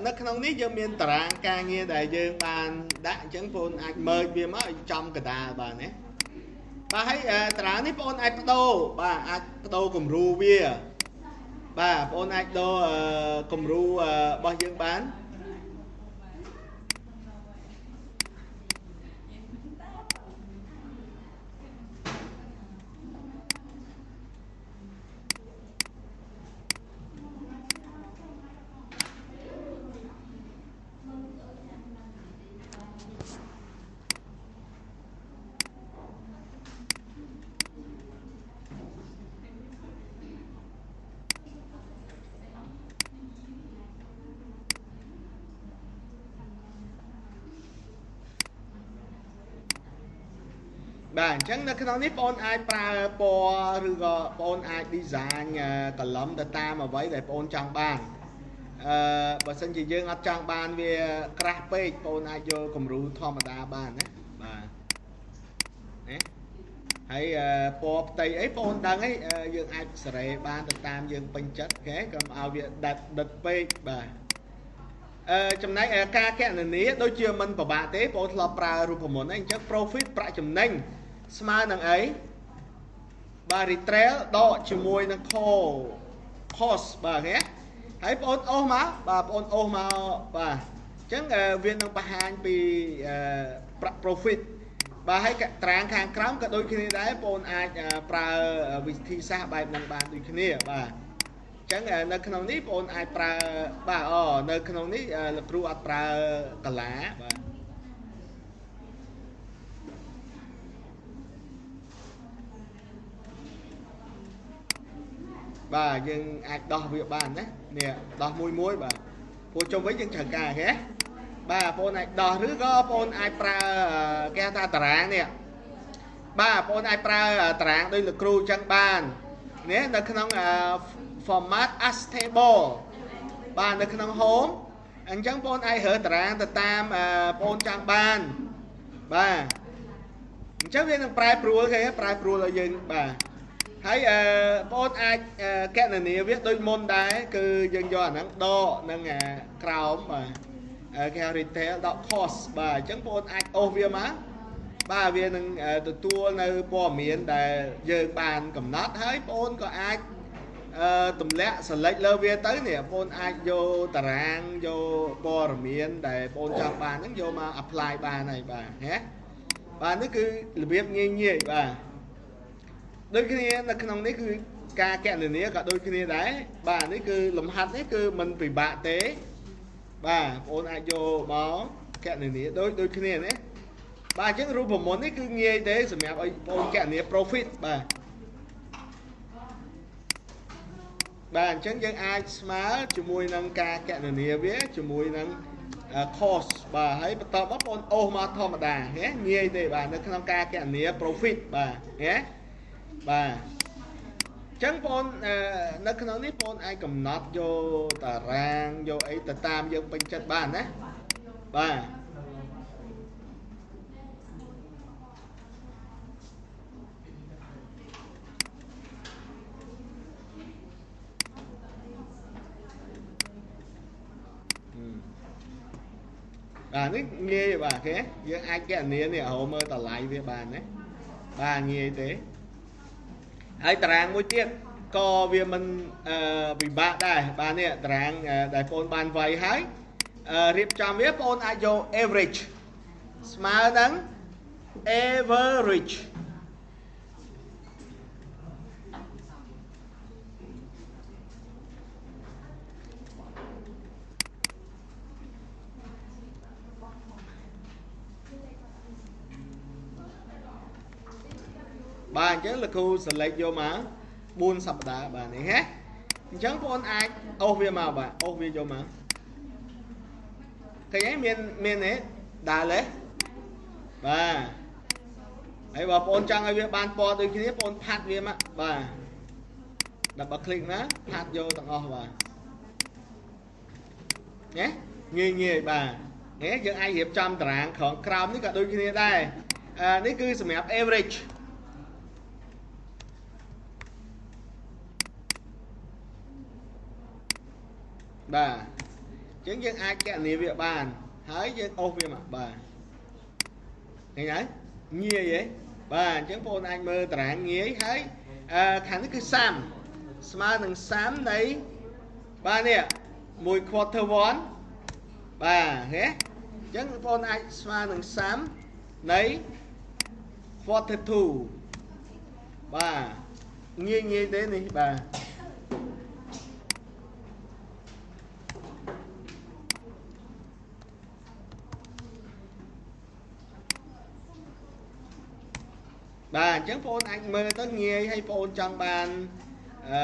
នៅក្នុងនេះយើងមានតារាងការងារដែលយើងបានដាក់អញ្ចឹងបងអាច merge វាមកឲ្យចំកដាលបានណាបាទហើយតារាងនេះបងអាចបដូរបាទអាចបដូរគំរូវាបាទបងអាចដូរគំរូរបស់យើងបានបាទអញ្ចឹងនៅក្នុងនេះបងអាចប្រើពណ៌ឬក៏បងអាច design កលឹមទៅតាមអ្វីដែលបងចង់បានបើសិនជាយើងអត់ចង់បានវាក្រាស់ពេកបងអាចយកគំរូធម្មតាបានណាបាទណាហើយពណ៌ផ្ទៃអីបងដឹងអីយើងអាចសេរីបានទៅតាមយើងពេញចិត្តគេកុំឲ្យវាដិតដិតពេកបាទចំណែកការកណនាដូចជាមិនពិបាកទេបងធ្លាប់ប្រើរូបមន្តហ្នឹងអញ្ចឹង profit ប្រាក់ចំណេញស្មើនឹងអីបាទ retail ដកជាមួយនឹង cost បាទហ៎ហើយបងអូសមកបាទបងអូសមកបាទអញ្ចឹងវានឹងបង្ហាញពីប្រាក់ profit បាទហើយត្រាងខាងក្រោមក៏ដូចគ្នាដែរបងអាចប្រើវិធីសាស្ត្របែបនឹងបានដូចគ្នាបាទអញ្ចឹងនៅក្នុងនេះបងអាចប្រើបាទអូនៅក្នុងនេះលោកគ្រូអត់ប្រើកាឡាបាទបាទយើងអាចដោះវាបានណានេះដោះមួយមួយបាទព្រោះជុំវិញយើងត្រូវការគេបាទបងអាចដោះឬក៏បងអាចប្រើគេហៅថាតារាងនេះបាទបងអាចប្រើតារាងដូចលោកគ្រូអញ្ចឹងបាននេះនៅក្នុង format as table បាទនៅក្នុង home អញ្ចឹងបងអាចរើតារាងទៅតាមបងចង់បានបាទអញ្ចឹងវានឹងប្រែប្រួលគេប្រែប្រួលឲ្យយើងបាទហើយបងអាចកណនាវាដូចមុនដែរគឺយើងយកអាហ្នឹងដកនឹងក្រោមបាទគេហៅ retail ដក cost បាទអញ្ចឹងបងអាចអូសវាមកបាទវានឹងទទួលនៅព័ត៌មានដែលយើងបានកំណត់ហើយបងក៏អាចទម្លាក់ select លើវាទៅនេះបងអាចយកតារាងយកព័ត៌មានដែលបងចង់បានហ្នឹងយកមក apply បានហើយបាទហ៎បាទនេះគឺរបៀបងាយងាយបាទដូចគ្នានៅក្នុងនេះគឺការកណនាក៏ដូចគ្នាដែរបាទនេះគឺលំហាត់នេះគឺមិនពិបាកទេបាទបងអាចយកមកកណនាដូចគ្នាណាបាទអញ្ចឹងរូបមន្តនេះគឺងាយទេសម្រាប់ឲ្យបងកណនា profit បាទបាទអញ្ចឹងយើងអាចស្មើជាមួយនឹងការកណនាវាជាមួយនឹង cost បាទហើយបន្ទាប់មកបងអូសមកធម្មតាណាងាយទេបាទនៅក្នុងការកណនា profit បាទណាបាទអញ្ចឹងបងនៅក្នុងនេះបងអាចកំណត់យកតារាងយកអីទៅតាមយើងពេញចិត្តបានណាបាទបាទនេះងាយបាទគេយើងអាចកណនានេះរកមើលតម្លៃវាបានណាបាទងាយទេហើយតារាងមួយទៀតក៏វាមិនពិបាកដែរបាទនេះតារាងដែលបងបានវាយហើយរៀបចំវាបងអាចយក average ស្មើនឹង average បាទអញ្ចឹងលោកគ្រូ select យកមក4សប្តាហ៍បាទនេះហ៎អញ្ចឹងបងអាចអូសវាមកបាទអូសវាយកមកឃើញទេមានទេដើរទេបាទហើយបើបងចង់ឲ្យវាបានពណ៌ដូចគ្នាបងផាត់វាមកបាទដល់បើ click ណាផាត់យកទាំងអស់បាទណាងាយងាយបាទនេះយើងអាចរៀបចំតារាងក្រោមនេះក៏ដូចគ្នាដែរនេះគឺសម្រាប់ average បាទ អញ្ចឹងយើងអាចកណនាវាបានហើយយើងអូសវាមកបាទឃើញហើយងាយហ៎បាទអញ្ចឹងបងអាចមើលតារាងងាយហើយខាងនេះគឺ sum ស្មើនឹង sum នៃបាទនេះ1 quarter 1បាទឃើញអញ្ចឹងបងអាចស្មើនឹង sum នៃ quarter 2បាទងាយងាយទេនេះបាទបាទអញ្ចឹងបងអាចមើលទៅងាយហើយបងចង់បានអឺ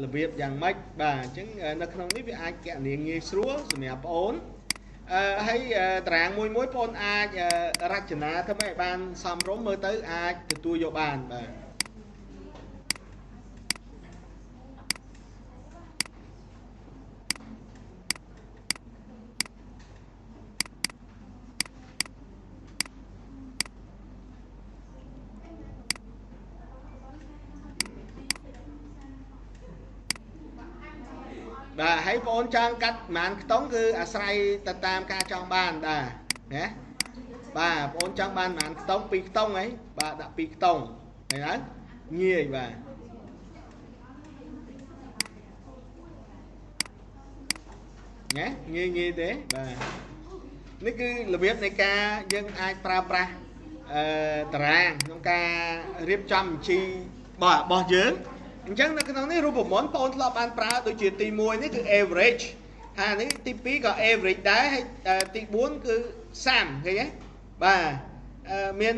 របៀបយ៉ាងម៉េចបាទអញ្ចឹងនៅក្នុងនេះវាអាចកណនាងាយស្រួលសម្រាប់បងអឺហើយតារាងមួយមួយបងអាចរចនាធ្វើឲ្យបានសមរម្យមើលទៅអាចទទួលយកបានបាទបាទហើយបងចង់កាត់ប្រហែលខ្ទង់គឺអាស្រ័យទៅតាមការចង់បានបាទណាបាទបងចង់បានប្រហែលខ្ទង់2ខ្ទង់ហីបាទដាក់2ខ្ទង់ឃើញហើយងាយបាទណាងាយងាយទេបាទនេះគឺរបៀបនៃការយើងអាចប្រើប្រាស់អឺតារាងក្នុងការរៀបចំបញ្ជីរបស់យើងអញ្ចឹងនៅក្នុងនេះរូបមន្តបងធ្លាប់បានប្រើដូចជាទី1នេះគឺ average ហើយនេះទី2ក៏ average ដែរហើយទី4គឺ sum ឃើញទេបាទមាន